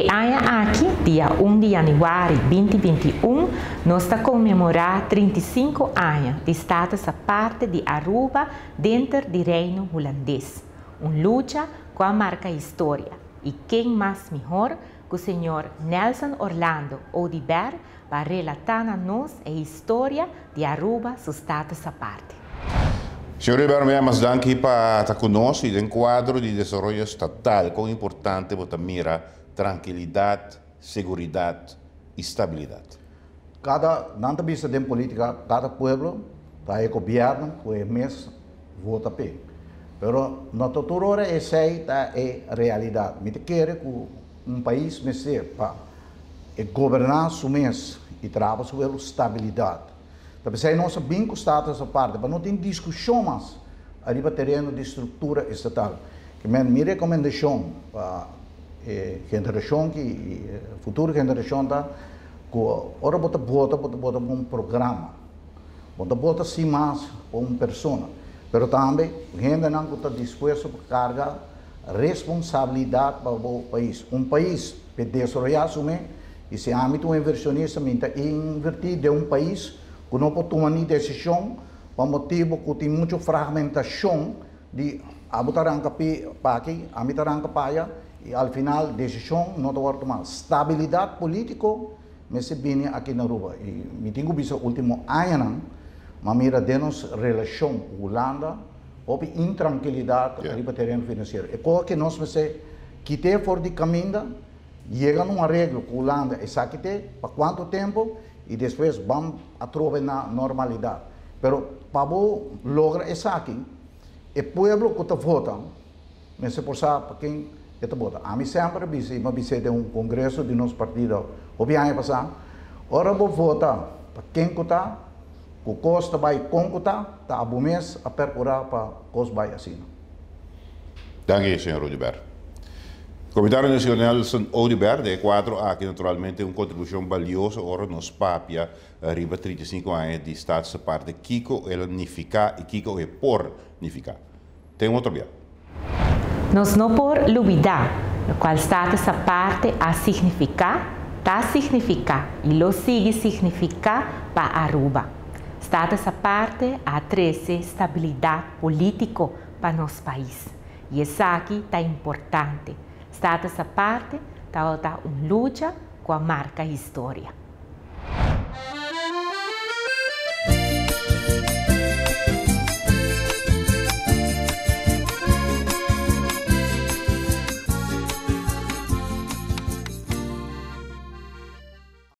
E aña aki, dia 1 di januari 2021, nos ta conmemora 35 aña di Status Aparte di Aruba den di Reino Hulandes. Un lucha cu a marca historia. Y ken mas mihor cu señor Nelson Orlando Oduber pa relata na nos e historia di Aruba su Status Aparte. Señor Oduber, masha danki pa ta cu nos y den cuadro di desaroyo estatal, con importante bo ta mira trankilidad, seguridad y stabilidad. Cada, nan ta bisa den politica, cada pueblo ta e gobierno cu e mes vota p'e. Pero no ta tur ora esey ta e realidad. Mi ta kere cu un pais mester pa e goberna su mes y traha su stabilidad. P'esey nos a bin cu Status Aparte, pa no tin discusion mas ariba tereno di structura estatal. Kiermen mi recomendacion pa generacion cu futuro generacion ta cu ora bo ta vota, bo ta vota un programa. Bo ta vota sin mas un persona, pero tambe hendenan cu ta dispuesto pa carga responsabilidad pa e pais. Un pais pa desaroya su mes, y si ami ta un inversionista, mi ta inverti den un pais cu no por tuma ni decision pa motibo cu tin mucho fragmentacion di abo ta ranca p'aki, ami ta ranca p'aya, y al final decision no ta tuma. Stabilidad politico mester bini aki na Aruba. Y mi tin cu bisa, ultimo añanan, m'a mira den nos relacion cu Hulanda, hopi intrankilidad riba tereno financiero. E cos cu nos mester kita for di caminda, yega na un areglo cu Hulanda, esaki pa cuanto tempo, y despues ban atrobe na normalidad. Pero pa logra esaki, e pueblo cu ta vota, mester por sa pa ken e ta vota. Ami semper a bisa, y m'a bisa den un congreso di nos partido, hopi aña pasa, ora bo vota pa ken cu ta, cu cos ta bay con cu ta, ta abo mes a percura pa cos bay asina. Danki, señor Oduber. Comentario di señor Nelson Oduber, den cuadro aki naturalmente un contribucion valioso ora nos papia riba 35 aña di Status Aparte, kico el a nifica y kico e por nifica. Te otro dia. Nos no por lubida loke Status Aparte a significa, ta significa y lo sigui significa pa Aruba. Status Aparte a trece stabilidad politico pa nos pais. Y esaki ta importante. Status Aparte ta un lucha cu a marca historia.